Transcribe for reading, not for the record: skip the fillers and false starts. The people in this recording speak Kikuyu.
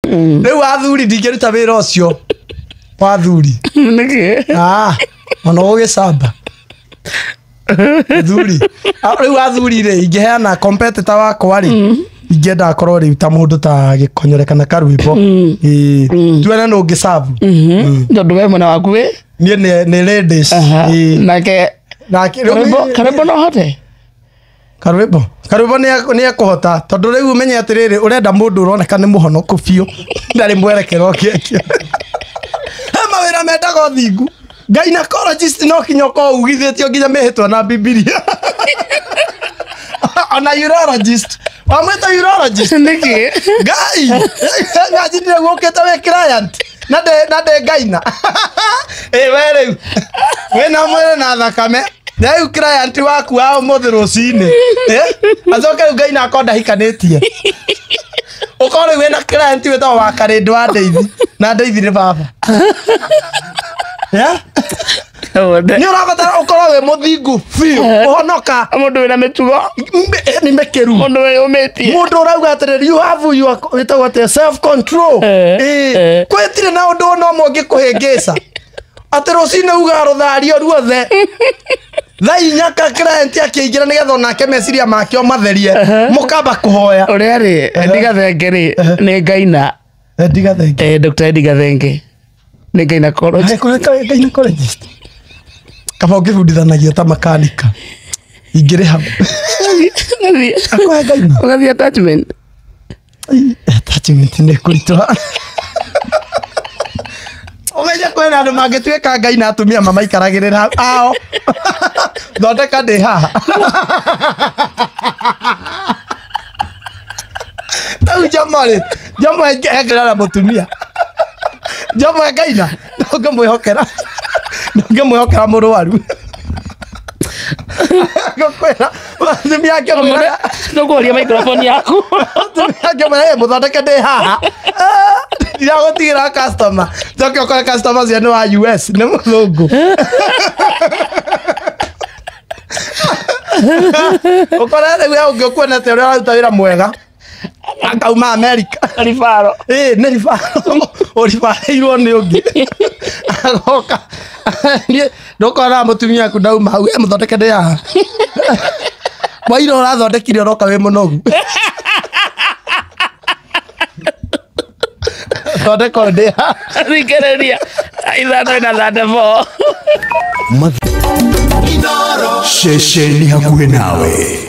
Rĩu athuri ndingĩruta wĩra ũcio wa athuri. Nĩkĩ? Ah, ona ũgĩcamba athuri. Ah, rĩu athuri rĩ, ingĩheana competitor wakwa rĩ, ingĩenda akorwo rĩu ta mũndũ ta gĩkonyore kana karwĩmbo. Ĩĩ, tuone nũ ũngĩcabu. Tondũ we mwena waku wĩ Niĩ nĩ ladies. Ĩĩ. Nake Nake rĩu karwĩmbo karwĩmbo no hote. Karwĩmbo nĩ ekũhota, tondũ rĩu ũmenye atĩrĩrĩ, ũrenda mũndũ ũroneka nĩ mũhonoku biũ, ndarĩ mwerekero ũngĩekio. He mawĩra mendaga ũthingu. Gynecologist no kinya ũkorwo ugithĩtio nginya mĩhĩtwa na Bibilia. Ona urologist, wamwĩta urologist. Nĩkĩ? Ngai ngajindire gũkĩte wĩ client na ndĩ ngaina ĩ we rĩu wĩna mwĩrĩ na thakame, rĩu client waku wa ũmũthĩ rũcinĩ, eh? Acoke rĩu ngaina akorwo ndahikanĩtie, ũkorwo rĩu wĩna client wĩtagwo wa karĩndũ wa ndeithi na ndeithi nĩ baba. Yeah? Nĩ ũrabatara ũkorwo wĩ mũthingu biũ ũhonoka. Mũndũ wĩna mĩtugo. Nĩ mĩkĩru. Mũndũ wĩyũmĩtie. Mũndũ ũrauga atĩrĩrĩ, you have your wĩtagwo atĩa, self control. Eh. Kwĩtirĩ na ũndũ ona ũmwe ũngĩkũhĩngĩca atĩ rũcinĩ uga rũthario ruothe thaa 4 ka client akĩingĩra, nĩgetha onake meciria make ũmatherie, mũkamba kũhoya. Ũrĩa rĩ, Eddie Gathenge rĩ, nĩ ngaina. Eddie Gathenge. Eh, Dr. Eddie Gathenge nĩ gynecologist. Gynecologist kaba ũngĩbundithanagia ta makanika ingĩrĩha akwae ngaina. Ũgathiĩ attachment. Attachment nĩ kũritũha. Ũmenye kwĩna andũ mangĩtuĩka ngai na atumia mamaikaragĩrĩra ao, thondeka ndĩ haha. Rĩu Jomo rĩ, Jomo engĩra na mũtumia Jomo engaina, ndũngĩmwĩhokera mũrwaru, ngũkwĩra mũtumia angĩmwĩra. Nũkũhoria microphone yaku. Mũtumia angĩmwĩra, "Ĩ, mũthondeke ndĩ haha, ndiragũtigĩra customer," njoke ũkore customer ũcio nĩ wa US, nĩ mũthũngũ, ũkore rĩu we ũngĩ ũkuonete ũrĩa ũraruta wĩra mwega akauma America. Ribaro. Ĩ nĩ ribaro ũribarĩirwo nĩ ũngĩ agoka. Niĩ ndũkona mũtumia waku ndauma hau, "Ĩ, mũthondeke ndĩ haha." Waira ũrathondekire ũroka wĩ mũnogu, thondeka ũyũ ndĩ haha. Thikĩrĩria 5 na 34. Ceceni hakuhĩ nawe.